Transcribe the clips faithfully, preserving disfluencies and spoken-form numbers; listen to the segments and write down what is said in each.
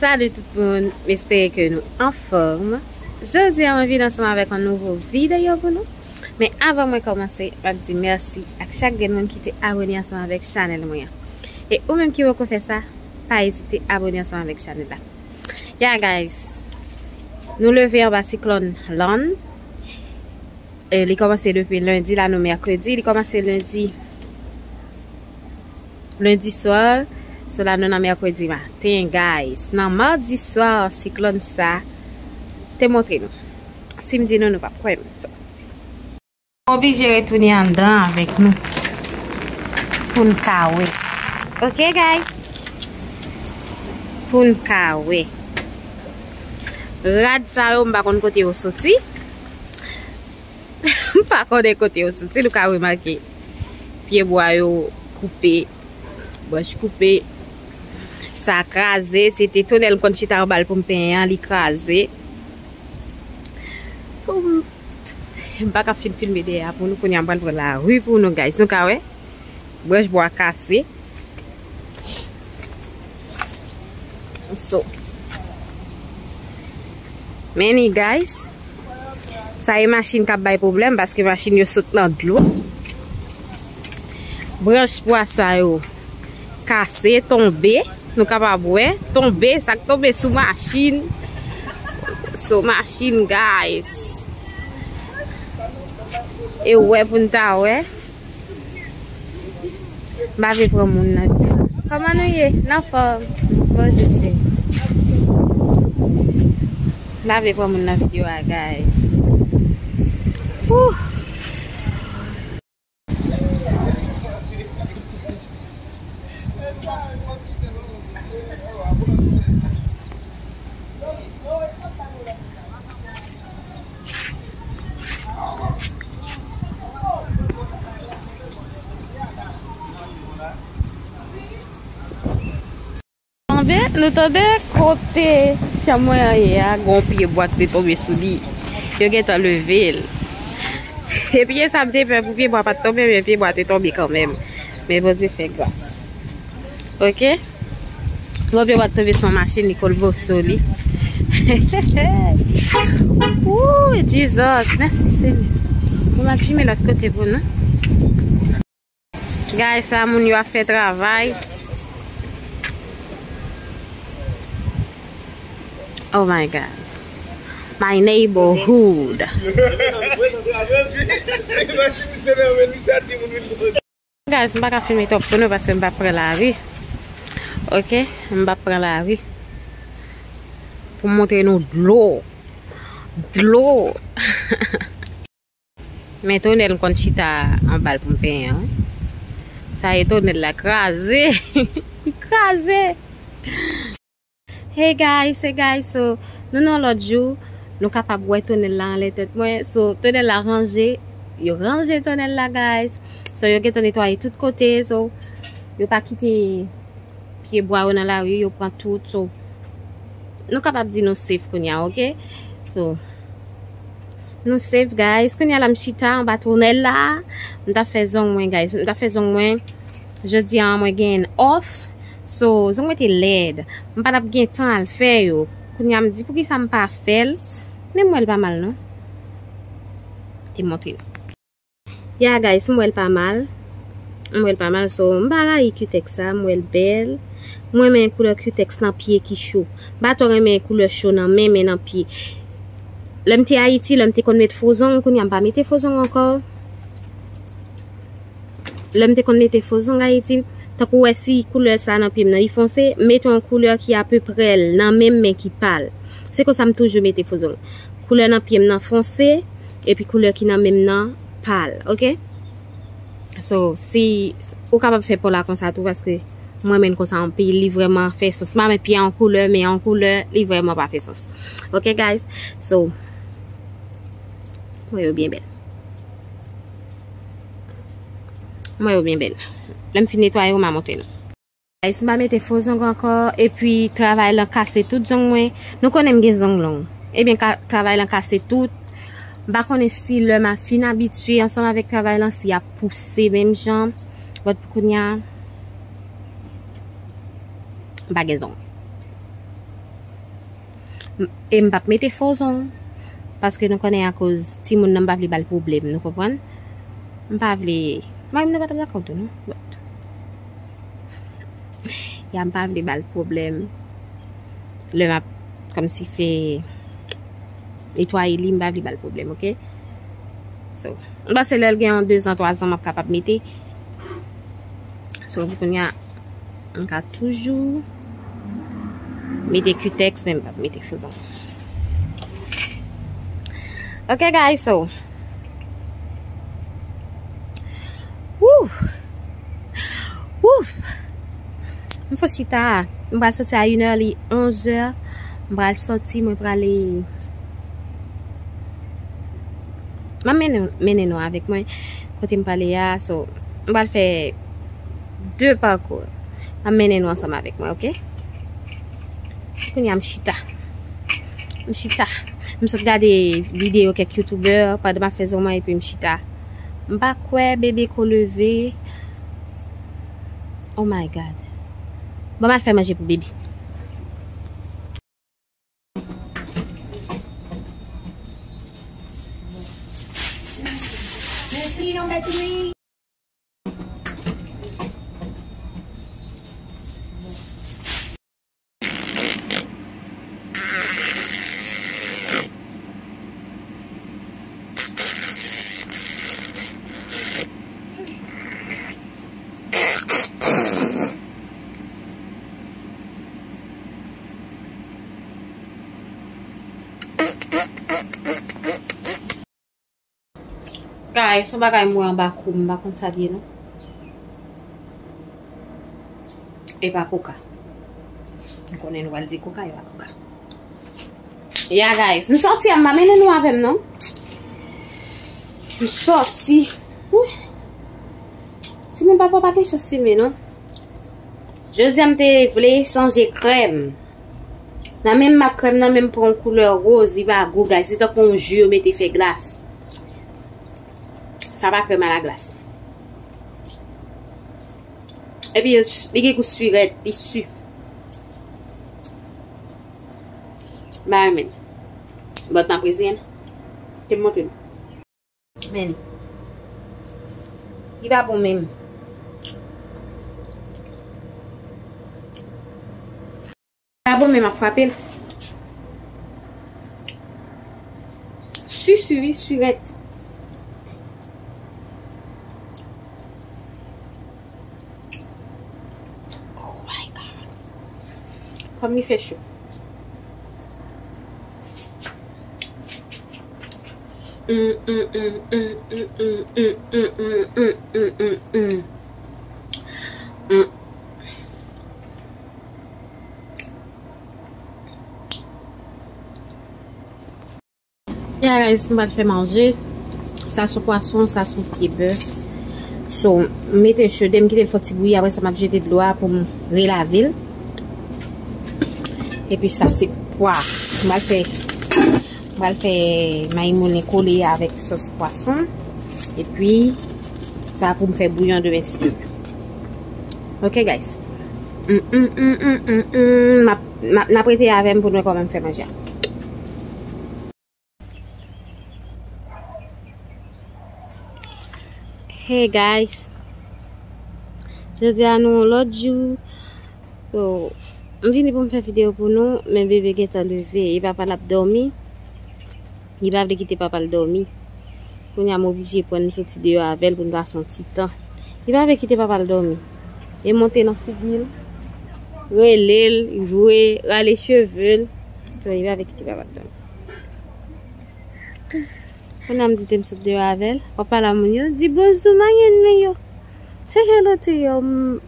Salut tout moun, m espere ke nou anfòm. Jodi a mwen vin ansanm avèk yon nouvo videyo pou nou. Men avan mwen kòmanse, m ap di mèsi ak chak grenn moun ki te abone ansanm avèk chanèl mwen an. E ou menm ki poko fè sa, pa ezite abone ansanm avèk chanèl la. Yeah guys, nou leve anba siklòn Lan. E li kòmanse depi lendi, la nou mèkredi. Li kòmanse lendi, lendi swa. So la nou nan mèkredi maten, guys. Nan madi swa, siklòn sa te montre nou. Si m di nou, nou p ap kwè m. So, m oblije retounen anndan avèk nou pou n ka wè. Ok, guys? Pou n ka wè. Rad sa yo, m pa konn kote yo soti. M pa konnen kote yo soti, nou ka remake. Pyebwa yo koupe, branch koupe. Sa kraze, se te tonèl m konn chita anba l pou m penyen an, li kraze. So, m, m pa ka fin filme dèyè a pou nou, kounye a m pral pran lari pou nou, guys. Nou ka wè, branch bwa kase. So, many guys, sa e machin k ap bay pwoblèm paske machin yo sot nan dlo. Branch bwa sa yo kase, tonbe, nou kapab wè, tonbe, sa k tonbe sou machin. So, machin, guys. E wè pou n ta wè. M pa vle pran moun nan videyo a. Kòman nou ye? N anfòm. Bonjou, cheri. M pa vle pran moun nan videyo a, guys. Woo! Tande, nou tande kote chanm mwen an ye a, gon pye bwa ki te tonbe sou li. Yo gentan leve l. E pye sa m te pè pou pye bwa pa t tonbe, men pye bwa te tonbe kanmenm. Men Bondye fè gras. Ok? Gon pye bwa t tonbe sou yon machin, li kolboso li. Ooh, Jesus, mèsi Senyè. Bon, m ap filme lòt kote pou nou. Guys, sa moun yo ap fè travay. Oh my God. My neighborhood. Guys, m pa ka filme twòp pou nou paske m pa pran lari. Ok, m pa pran lari. Pou m montre nou dlo. Dlo. Men tonèl m konn chita anba l pou m penyen an. Sa e tonèl la kraze. Li kraze. Hey guys, hey guys, so nou nan lòt jou, nou kapab wè tonèl la anlè tèt mwen. So tonèl la ranje, yo ranje tonèl la guys. So yo gentan netwaye tout kote, so yo pa kite pye bwa yo nan lari, yo pran tout. So nou kapab di nou safe kounye a, ok? So nou safe guys. Kounye a la m chita anba tonèl la. M ta fè zong mwen guys. M ta fè zong mwen. Jodi a mwen gen off. So zong mwen te lèd. M pa t ap gen tan al fè yo. Kounye a m di poukisa m pa fè l. Men m wè l pa mal non. Te montre nou. Yeah guys, m wè l pa mal. M wè l pa mal, so m pa rayi cutex sa, m wè l bèl. Mwen renmen koulè cutex nan pye ki cho. M pa twò renmen koulè cho nan men, men nan pye. Lè m te Ayiti, lè m te konn met fo zong, kounye a m pa mete fo zong ankò. Lè m te konn mete fo zong Ayiti, tankou w wè si koulè sa nan pye m nan, li fonse, m mete yon koulè ki apeprè l nan men m, men ki pal. Se konsa m toujou mete fo zong. Koulè nan pye m nan fonse, epi koulè ki nan men m nan pal, ok? So, si ou kapab fè pa w la konsa tou, paske mwen menm konsa anpil, li vrèman fè sans. M pa met pye a yon koulè, men yon koulè, li vrèman pa fè sans. Ok, guys? So, mwen yo byen bèl. Mwen yo byen bèl. Lè m fin netwaye yo, m a montre nou. Guys, m pa mete fo zong ankò, epi travay lan kase tout zong mwen. Nou konnen m gen zong long. Ebyen, ka, travay lan kase tout. M pa konnen si lè m a fin abitye ansanm avèk travay lan, si y ap pouse menm jan. But pou kounye a, m pa gen zong. M- E m p ap mete fo zong. Paske nou konnen akoz timoun nan m pa vle ba l pwoblèm, nou konprann? M pa vle. Mwen menm nan pa t ap dakò tou, non. But, ya m pa vle ba l pwoblèm. Lè m ap kòmsi fè netwaye li, m pa vle ba l pwoblèm, oke? So, m panse lè l gen yon dezan, twazan, m ap kapab mete. So, pou kounye a, m ka toujou mete Q-Tex, men m p ap mete fo zong. Ok, guys, so. Woo! Woo! M fò chita. M pral soti a inè, li onzè. M pral soti, mwen prale. M ap mennen, mennen nou avèk mwen. Kote m prale a, so, m pral fè de pakou. M ap mennen nou ansanm avèk mwen, oke? Kounye a m chita. M chita. M sot gade videyo kèk youtubè pandan m ap fè zong mwen epi m chita. M pa kwè bebe ko leve. Oh my God. Bon, m al fè manje pou bebe. Guys, yon bagay mwen anba kou m, m pa konn sa l ye non. E pa koka. M konnen nou pral di koka, e pa koka. Yeah, guys, m sòti a, m pa mennen nou avè m non. M sòti. Wouh. Timoun, pafwa pa gen chans filme non. Jodi a m te vle chanje krèm. Nan menm mak krèm nan, men m pran yon koulè woz, li pa gou, guys. Li tankou yon ji yo mete fè glas. Sa pa krèm a la glas. Epi li gen gou sirèt, li si. Ba men. But m ap reziyen. Te m montre m. Men li. Li pa bon menm. Pa bon menm ap frape l. Si, si, wi, sirèt. Oh my God. Kòm li fè cho. Mm, mm, mm. Mm. Yeah, guys, m pral fè manje. Sa sou pwason, sa sou pye bèf. So, m mete l chode, m kite l fè ti bouyi, apre sa m ap jete dlo a pou m relave l. Epi sa se pwa. M pral fè, m pral fè mayi moulen kole avèk sòs pwason. Epi sa pou m fè bouyon demen si Dye vle. Ok, guys. Mm, mm, mm, mm, mm, mm. M ap, m ap, n ap rete avè m pou n wè kòman m fè manje a. Hey guys. Jodi a nou yon lòt jou. So, m vini pou m fè videyo pou nou, men bebe gentan leve, e papa l ap dòmi. Li pa vle kite papa l dòmi. Kounye a m oblije pran l, m soti deyò avè l pou n pase yon ti tan. Li pa vle kite papa l dòmi. E monte nan figi l, rele l, jwe, rale cheve l. So, li pa vle kite papa l dòmi. Kounye a m di te m sot deyò avè l. W ap pale a moun yo, di bonjou manyen men yo. Say hello to your m-,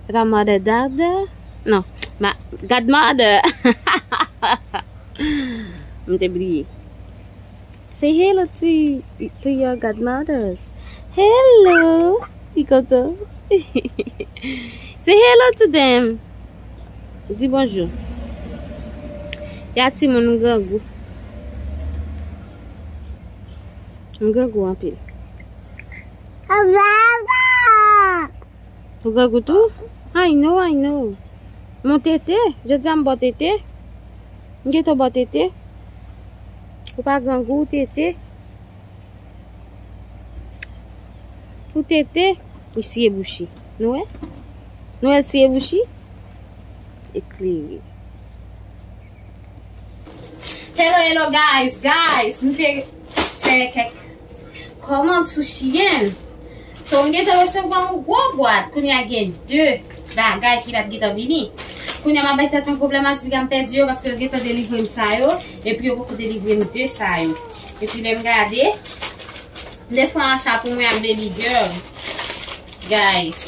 se pa mother, daughter? Non, ma, godmother. M te bliye. Say hello to, to your godmothers. Hello. Li kontan. Say hello to them. Di bonjou. Ya timoun, m grangou. M grangou anpil. Ou grangou tou? I know, I know. Mon tete, jodi a m ba w tete. M gentan ba w tete. Ou pa grangou, tete. Ou tete, li siye bouch li. Nou wè? Nou wè l siye bouch li? Eklere. Hello, hello, guys, guys. M te fè kèk kòmand sou Shein. So, m gentan resevwa yon gwo bwat. Kounye a gen de bagay ki pa t gentan vini. Kounye a m ap bay tèt mwen pwoblèm ak ti piga m pèdi yo paske yo gentan delivre m sa yo. Epi yo poko delivre m de sa yo. Epi lè m gade, m te fè yon acha pou mwen ak baby girl. Guys.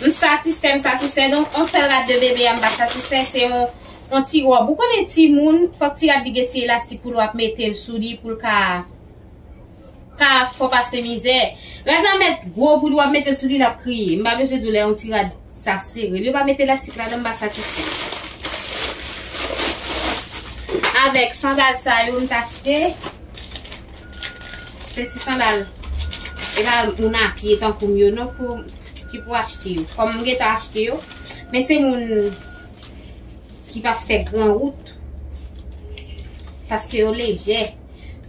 M satisfè, m satisfè. Donk, yon sèl rad de bebe a m pa satisfè, se yon, yon ti wòb. Ou konnen timoun, fòk ti rad li gen ti elastik pou l w ap mete l sou li, pou l ka, ka fè w pase mizè. Rad la mèt gwo pou l w ap mete l sou li, l ap kriye. M pa bezwen di w lè yon ti rad sa sere. Li pa mete elastik ladan, m pa satisfè. Avèk sandal sa yo m t achte. Se ti sandal. E pa moun a pye tankou m yo non pou, ki pou achte yo. Kòm m gentan achte yo. Men se moun ki pa fè gran wout. Paske yo lejè.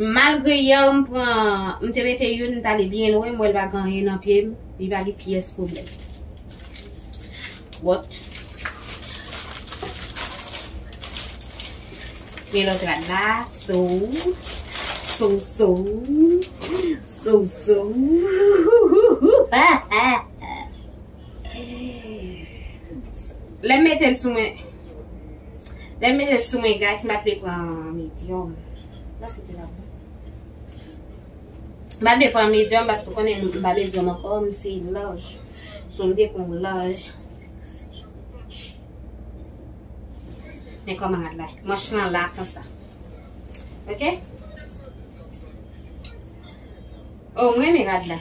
Malgre yè m pran, m te mete youn, m t ale byen lwen, m wè l pa gen anyen nan pye m. Li pa gen pyès pwoblèm. Wòt. Men lòt rad la, so, so, so, so, so. Lè m mete l sou mwen, lè m mete l sou mwen, guys, m pa t vle pran medium. Nan se te la bon. M pa vle pran medium paske w konnen m pa medium ankò, m se large. So, m te pran large. Men kòman rad la, manch lan la konsa. Ok? Oh, mwen renmen rad la.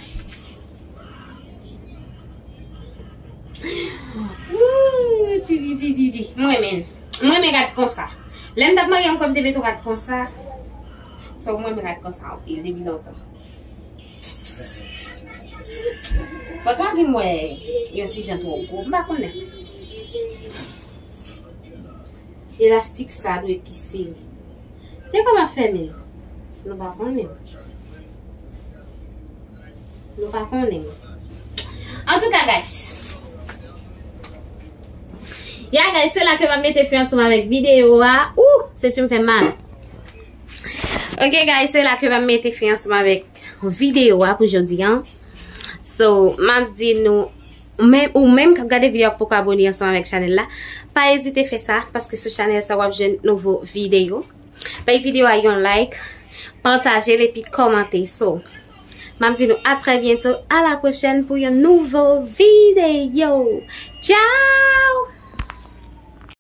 Woo, ti, ti, ti, ti, ti. Mwen renmen. Mwen renmen rad konsa. Lè m t ap marye, m kwè m te mete yon rad konsa. So, mwen renmen rad konsa anpil, depi lontan. Bon, pa di m wè yon ti jan twò gwo. M pa konnen. Elastik sa dwe pi sere. Te kòman fèmen? Nou pa konnen. Nou pa konnen. Antouka, guys. Ya, guys, se la ke m ap mete fen ansanm avèk videyo a. Ou, se ti m fè mal. Ok, guys, se la ke m ap mete fen ansanm avèk videyo a pou jodi a. So, m ap di nou, men, ou menm k ap gade videyo a k poko abone ansanm avèk chanèl la, pa ezite fè sa, paske sou chanèl sa w ap jwenn nouvo videyo. Bay videyo a yon like, pataje l epi kòmante. So, m ap di nou a trè byento, a la pwochèn pou yon nouvo videyo. Tchao!